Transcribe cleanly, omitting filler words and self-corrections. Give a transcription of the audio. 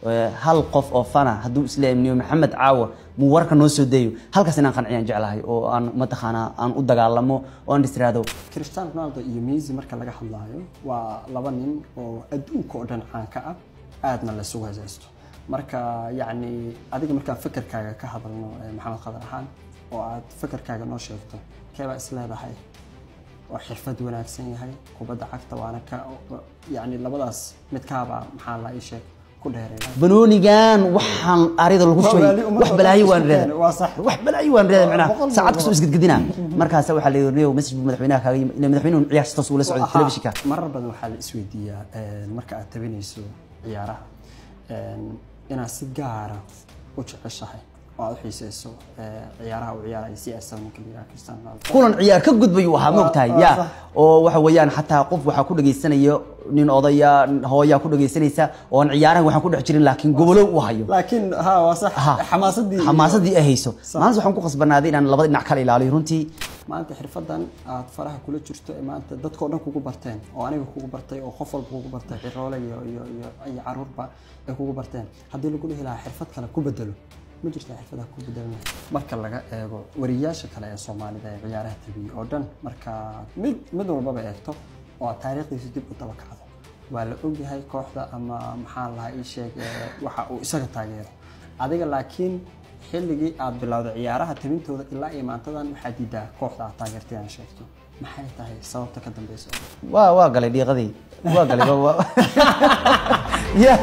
Hal qof oo fana hadduu isla amniyo Maxamed caawa muu warka noo soo dayo, halkaas inaan qanciyaan jeclahay oo aan mataqaanaa aan u dagaalamo oo aan israado. Cristiano Ronaldo iyo Messi marka laga hadlaayo waa laba nin oo adduunka oo dhan caan ka ah, aadna la isugu heesaysto. Marka yacni adiga markaan fikirkaaga ka hadalno, Maxamed Qadar ahaan, oo aad fikirkaaga noo sheegto, keebaa is leedahay oo xirfad wanaagsan yahay kubadda cagta? Waana ka yacni labadaas midkaaba maxaa la ii sheeg ku dheereeya? Banoonigan waxaan arida lagu Waa shubay waali ummadda wax balaayo waan isku reeday. keenay, waa sax. Wax balaayo waan reeday macnaha boqol saacad kastoo boqol. Isgedgedina markaas waxaa la yidhi message buu madaxweynaha kaaga yimid, ilaa madaxweynuhu ciyaarta toos ula socday telefishinka. Marar badan waxaa la isweydiiyaa marka aad tabinayso ciyaaraha inaad si gaara u jeceshahay oo aad u xiiseyso ciyaaraha uu ciyaaraya CR7 ninka la yidhaha Cristiano Ronaldo. Kulan ciyaar ka gudbayuu ahaa, moogtahay waa ya sax. Oo waxa weeyaan xataa qof waxaa ku dhagaysanaya nin odaya, hooyaa ku dhagaysanaysa oo aan ciyaarahan waxaan ku dhex jirin, laakiin gobolow u hayo. Laakiin ha waa sax. Ha. Xamaasadii xamaasadii ay hayso. Sax. Maalinta waxaan ku khasbanaaday inaan labada dhinac kala ilaaliyo runtii. Maanta xirfadan aad faraha kula jirto ee maanta dadkoo dhan kugu barteen oo aniga kugu bartay oo qof walba kugu bartay, ciroole iyo iyo iyo iyo caruurba ay kugu barteen, haddii lagu dhihi lahaa xirfad kale ku bedelo, ma jirtaa xirfadaha ku bedelna? Marka laga eego wariyaasha kale ee Soomaalida ee ciyaaraha tabiyey oo dhan, marka mid mid walbaba eegto oo aad taariikhdiisu dib u daba kacdo, waa la ogyahay kooxda ama maxaa lahaa ii sheeg waxa uu isaga taageero adiga. Laakiin xilligii aad bilowday ciyaaraha tabintooda ilaa iyo maantadan waxaad diidaa kooxda aad taageertay aan sheegto. Maxay tahay sababta ka dambeysa? Waa galay dhiiqadii, waa galay ya.